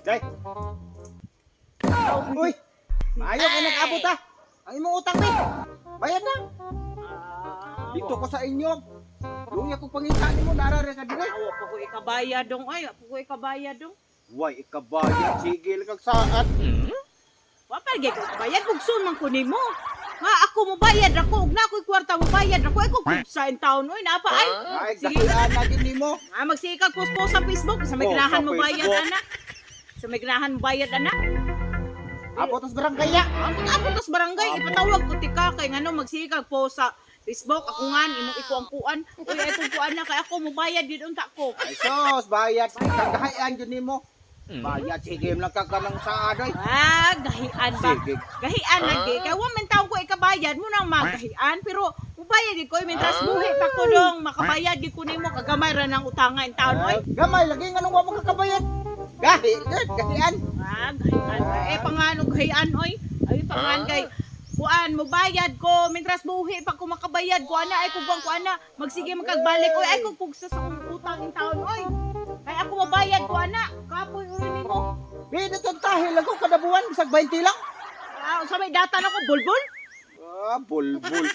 Day. Uy! Maayo ka nag-abot ha. Ang imong utang ni. Bayad na. Ah, Dito ko sa inyo. Luya kong pangita nimo nara ra ka dire. Awa pa ko ikabayad dong ay, wa pa ko ikabayad dong. Way ikabayad sigil kag saat. Wa pa gyud ko ikabayad, bugson man ko nimo. Nga ako mo bayad ako ug na ako'y kwarta mo bayad ako ay ko kupsa in town oy naa pa ay. Ay Sige. gahian na gid nimo. Ah, magsikag post post sa Facebook sa may Oh, ganahan sa mo bayad Facebook. ana. Sa may ganahan mo bayad ana. Abot tas barangay ya. Ang mga abot tas barangay ipatawag ko ti ka kay ngano magsikag post sa Facebook ako ngan imong ikuang-kuan. Uy ay kung kuan na kay ako mo bayad gyud unta ko. Ay sos, bayad kagahian jud nimo. Bayad sige lang ka kanang saad oy. Ah, gahian ba? Sige. Gahian lagi. Kay wa man taon ko ikabayad mo nang magahian pero mubayad gid ko mentras buhi pa ko dong makabayad gid ko nimo kagamay ra ng utanga in taon oy. Ay, gamay lagi nganong wa mo kakabayad. Gahi gud, gahian. Ah, gahian. Eh pangano gahian oy? Ay pangan kay kuan mo bayad ko mentras buhi pa ko makabayad ko ana ay kugwang ko ana magsige makagbalik oy ay kung pugsa sa akong utang in taon oy. Kay ako mabayad ko ana kapoy oy nimo. Bi dito tahil lang ko kada buwan bisag 20 lang. Ah, unsa may data nako bulbul? Ah, bulbul.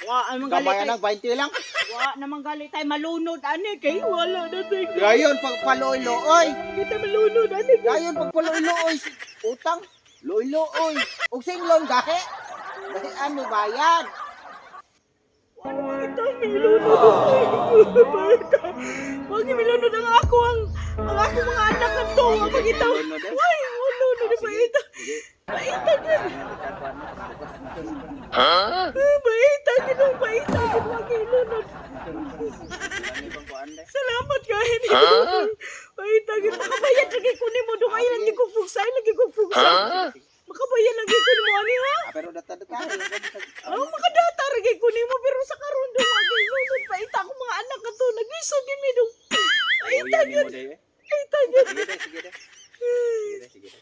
Wa ay manggali Gamay tay. nang 20 lang. Wa naman gali tay malunod ani kay wala na tay. Gayon pagpaluoy-luoy. Kita malunod ani. Gayon pagpaluoy-luoy utang luoy-luoy. Ug singlon gahi. Gahian mo bayad. Ano kita milunod? Wag milunod ang ako ang ako mga anak kadto ang pagita. Way, wala na paita. Paita gyud. Huh? Paita gyud ang paita gyud wag ilunod. Salamat kay ni. Paita gyud makabayad lagi ko nimo dong ay lagi ko pugsa, lagi ko pugsa. Huh? Makabayad lagi ko nimo ani ha? Ah, pero data data. Oh, makadata ra gyud ko nimo pero sa karon dong wag ilunod paita ako mga anak kadto naglisod gyud mi dong. Paita gyud. Sige Paita gyud. de, sige de. Sige de, sige de.